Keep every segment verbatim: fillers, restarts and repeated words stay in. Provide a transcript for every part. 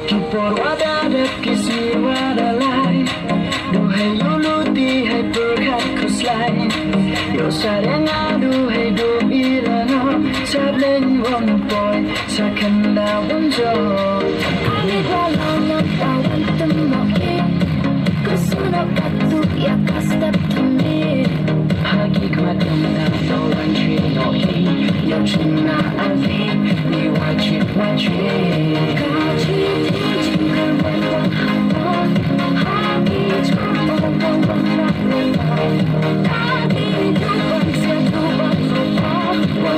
Ki por wa da dep ki sngi wa da lai. Duhai ïoh luti hai pyrkhat khuslai. Ïoh saria nga duhai duh ïa lano. Sa bleiñ won poi sa khyndaw won jong. Ai wa la ngam pa wan tymok ki. Ku sngewbha katto ïa ka step to me. Ha ki khmat ïa nga to wan jingnoh hi. Ïa jingna avi ni wa jit wa jit. Ka jit hi jingkyrmen wa ha wa. Ha ki jingkyrmen wa ha wa. Ka ki jingkyrmen wa ha wa.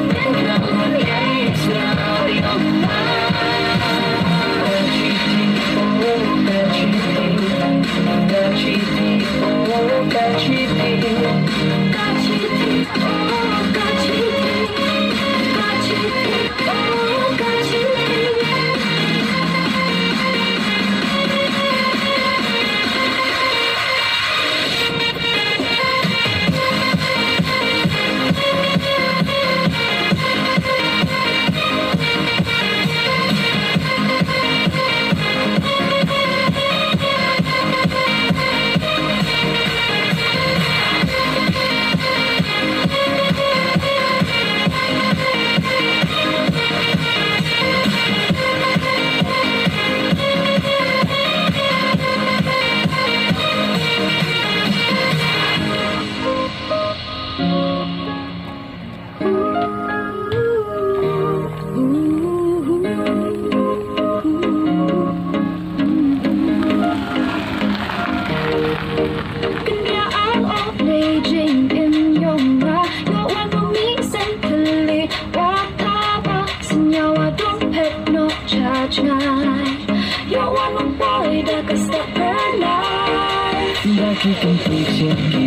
Kyndiah ang ong lei jingim yong nga, ïoh wan u mih seng kylli, wa kaba sñiaw wa dum phet noh cha jngai. Ïoh wan u poi da ka step per lai. Da ki kynti ksiar ki